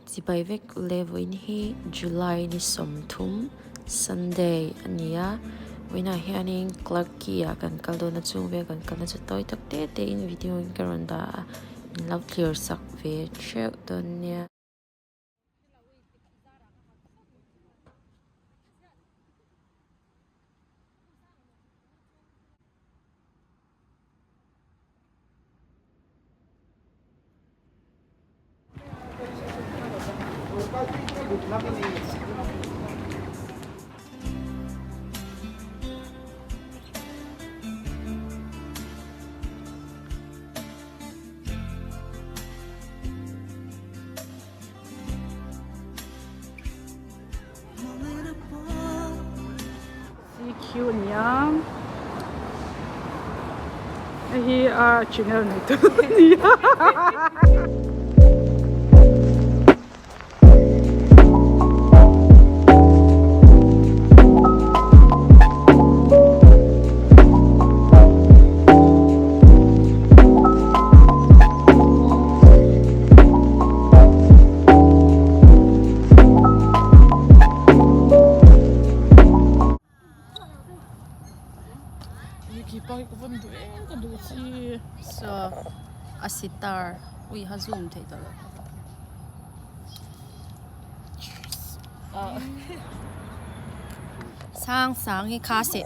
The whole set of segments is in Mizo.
Chibai vek le vawiin hi July ni 30 Sunday a ni a, vawiinah hianin Clarke Quay ah kan kal dawn a chung vel kan kalna chu tawi tak te te in video in ka rawn dah a, min lo thlir sak ve theuh dawn nia. CQ nia hei hi a channel nei tu ania. So a sitar ui ha zoom theih tawh lo sang sang hi kha seh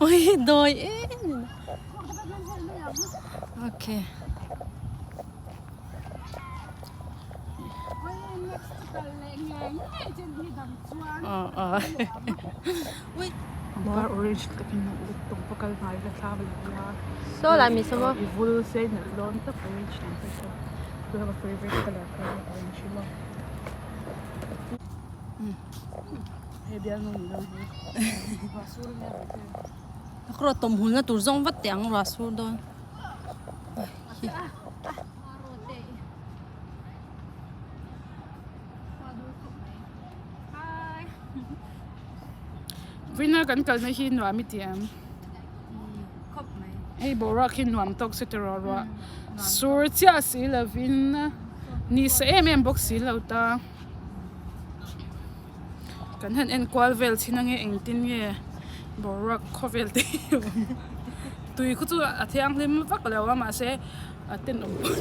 ui dawi em okay. Pangpar orange takin a uk tawp a kal hnai la thla va la a Saw lai mi saw maw? I vul sei nalh dawn tak orange lam te saw you have a favourite colour kha orange hi maw hei bialnu ni dawn hi ruah sur ania Ka rawh tawmhulna tur zawng vat teh ang ruah sur dawn. Vina kan kalna hi nuam i ti em? Hei boruak hi nuam tawk se tiraw ruah sur chiah si lovin ni sa em em bawk si lo ta. Kan han enkual vel chin ange engtin nge boruak khawvel te hi a awm tui khu chu a thianghlim vak lo a mahse a tenawm pawh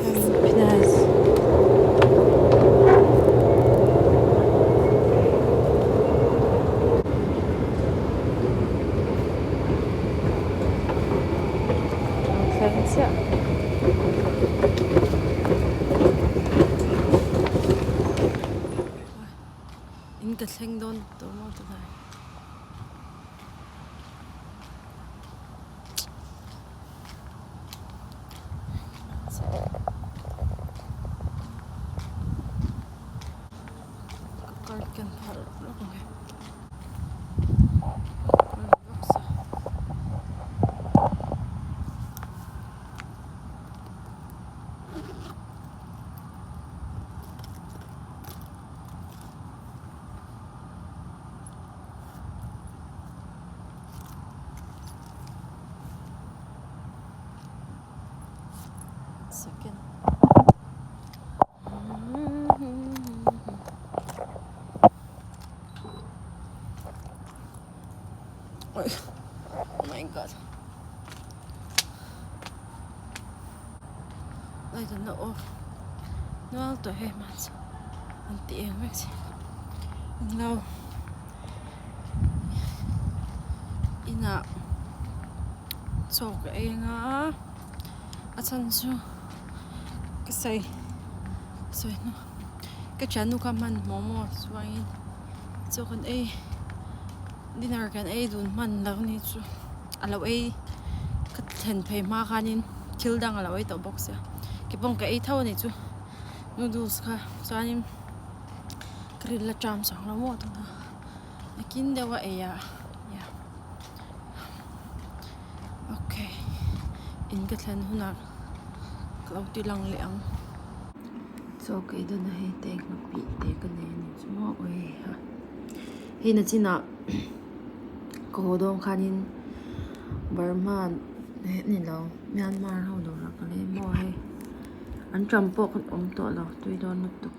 In ka thleng dawn tawh maw tunah hian. Ka card ken phalh lawk ang e. Second. Oh my god. Light an la off nual tawh hei hman chu an ti eng vek si englo inah chaw ka ei anga a chhan chu ka sawi sawi hnu ka thiannu kha hmanhmawh maw chuangin chaw kan ei dinner kan ei dun hman lo ni chu a lo ei ka thlen phei hma khanin thil dang a lo ei tawh bawk sia keipawh ka ei tho a nih chu noodles kha chuanin ka ril a ṭam chang lo maw tuna nakin deuh a ei ah yeah okay in ka thlen hunah ka lo ti lang leh ang. Chaw ka ei dawn a hei te nghapih te ka nei a nih chu maw awi ha hei nachinah ka haw dawn khanin Burma eh ni lo Myanmar ho dawrah ka lei maw hei. Anṭam pawh kan awm tawh lo tui dawn lutuk.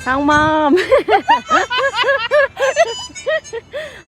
Sangmam.